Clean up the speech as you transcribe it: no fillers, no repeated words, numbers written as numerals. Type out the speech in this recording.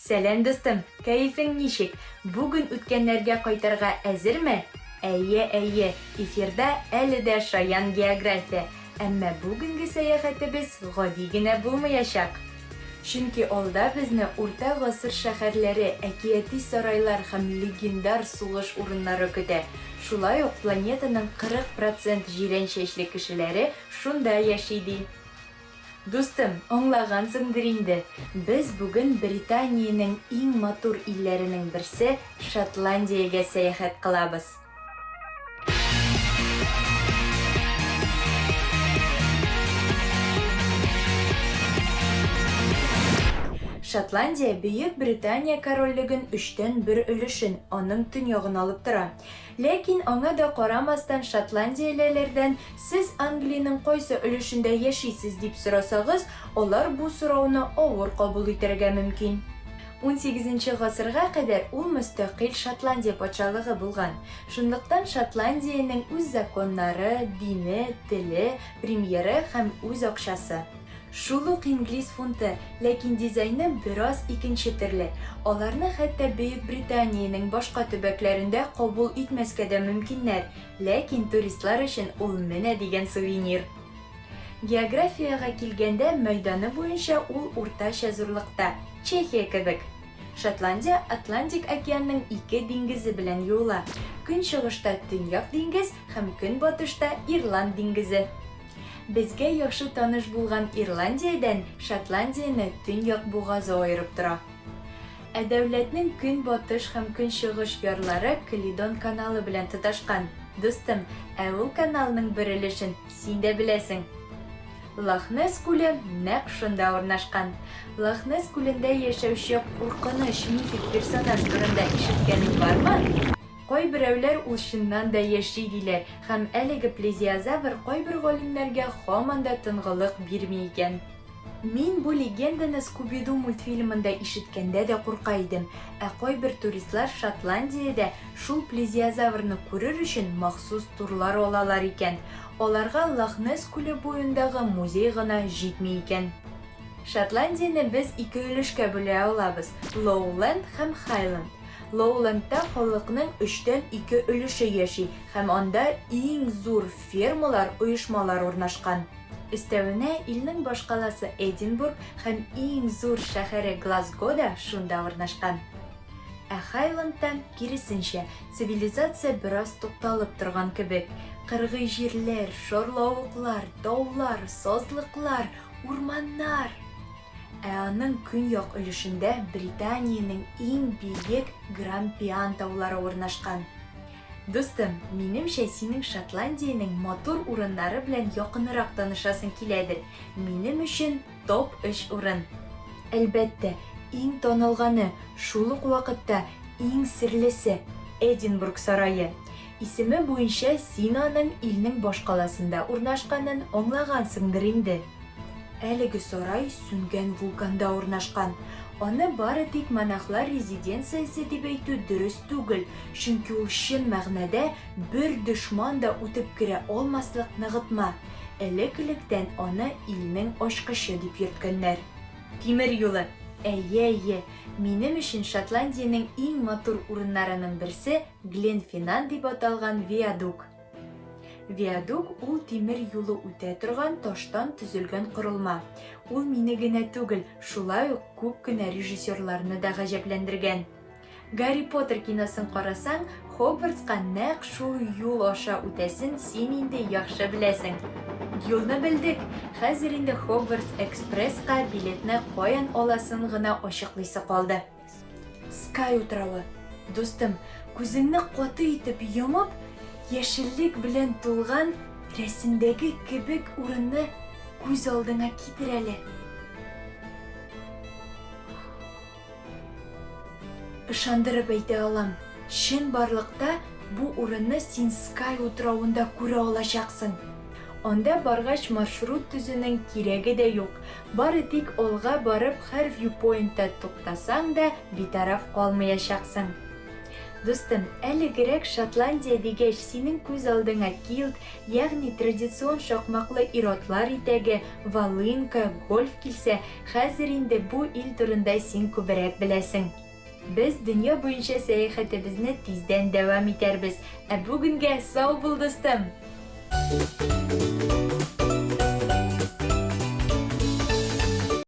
Сәлам, дустым! Кәефең ничек? Бүген үткәннәргә кайтырга әзерме? Әйе, әйе, эфирда әле дә шаян география. Әмма бүгенге сәяхәтебез гади генә булмаячак. Чөнки алда безне урта гасыр шәһәрләре, әкияти сарайлар һәм легендар сугыш урыннары көтә. Шулай ук планетаның 40 процент җирән чәчле кешеләре шунда яши ди. Дустым, аңлагансыңдыр инде, без бүген Британиянең иң матур илләренең берсе Шотландиягә сәяхәт кылабыз. Шотландия Бөек Британия корольлеген өчтән бер өлешен, аның төньягын алып тора. Ләкин аңа да карамастан шотландиялеләрдән Сез Англиянең кайсы өлешендә яшисез дип сорасагыз, алар бу сорауны авыр кабул итәргә мөмкин. Унсигезенче гасырга кадәр ул мөстәкыйль Шотландия патшалыгы булган. Шунлыктан Шотландиянең үз законнары, дине, теле, премьеры һәм үз акчасы. Шул ук инглиз фунты, ләкин дизайны бераз икенче төрле. Аларны хәтта Бөекбританиянең башка төбәкләрендә кабул итмәскә дә мөмкиннәр, ләкин туристлар өчен ул менә дигән сувенир. Географиягә килгәндә, мәйданы буенча ул уртача зурлыкта, Чехия кебек. Шотландия Атлантик океанның ике диңгезе белән юыла, көнчыгышта Төньяк диңгез һәм көнбатышта Ирланд диңгезе. Безгә яхшы таныш булган Ирландиядән Шотландияне Төньяк бугазы аерып тора. Ә дәүләтнең көнбатыш һәм көнчыгыш ярлары Каледон каналы белән тоташкан. Дустым, ә ул каналның бер өлешен син дә беләсең. Лох-Несс күле нәкъ шунда урнашкан. Лох-Несс күлендә яшәүче куркыныч мифик персонаж турында ишеткәнең бармы? Кайберәүләр ул чыннан да яши диләр һәм әлеге плезиозавр кайбер галимнәргә һаман да тынгылык бирми икән. Мин бу легенданы Скуби-Ду мультфильмында ишеткәндә дә курка идем, ә кайбер туристлар Шотландиядә шул плезиозаврны күрер өчен махсус турлар алалар икән. Аларга Лох-Несс күле буендагы музей гына җитми икән. Шотландияне без ике өлешкә бүлә алабыз, Лоуленд һәм Хайланд. Лоулендта халыкның өчтән ике өлеше яши һәм анда иң зур фермалар, оешмалар урнашкан. Өстәвенә, илнең башкаласы Эдинбург һәм иң зур шәһәре Глазго да шунда урнашкан. Ә Хайландта, киресенчә, цивилизация бераз тукталып торган кебек. Кыргый җирләр, шарлавыклар, таулар, сазлыклар, урманнар! Ә аның көньяк өлешендә Британиянең иң биек Грампиан таулары урнашкан. Дустым, минемчә, синең Шотландиянең матур урыннары белән якынрак танышасың киләдер. Минем өчен топ өч урын. Әлбәттә, иң танылганы, шул ук вакытта иң серлесе, Эдинбург сарае. Исеме буенча син аның илнең башкаласында урнашканын аңлагансыңдыр инде. Әлеге сарай сүнгән вулканда урнашкан. Аны бары тик монахлар резиденциясе дип әйтү дөрес түгел, чөнки ул чын мәгънәдә бер дошман да үтеп керә алмаслык ныгытма. Элек-электән аны илнең ачкычы дип йөрткәннәр. Тимер юлы. Әйе, әйе, минем өчен Шотландиянең иң матур урыннарының берсе Гленфинан дип аталган виадук. Виадук ул тимер юлы үтә торган таштан төзелгән корылма. Ул мине генә түгел, шулай ук күп кенә режиссерларны да гаҗәпләндергән. Гарри Поттер киносын карасаң, Хогвартска нәкъ шул юл аша үтәсен син инде яхшы беләсең. Юлны белдек, хәзер инде Хогвартс Экспресска билетны каян аласын гына ачыклыйсы калды. Скай утравы. Дустым, күзеңне каты итеп йомып, яшеллек белән тулган рәсемдәге кебек урынны күз алдыңа китер әле. Ышандырып әйтә алам, чынбарлыкта бу урынны син Скай утравында күрә алачаксың. Анда баргач маршрут төзүнең кирәге дә юк, бары тик алга барып һәр вьюпоинтта туктасаң да битараф калмаячаксың. Дустым, әлегерәк Шотландия дигәч, синең күз алдыңа килт, ягъни традицион шакмаклы ир-атлар итәге, волынка, гольф килсә, хәзер инде бу ил турында син күбрәк беләсең. Без дөнья буенча сәяхәтебезне тиздән дәвам итәрбез. Ә бүгенгә сау бул, дустым!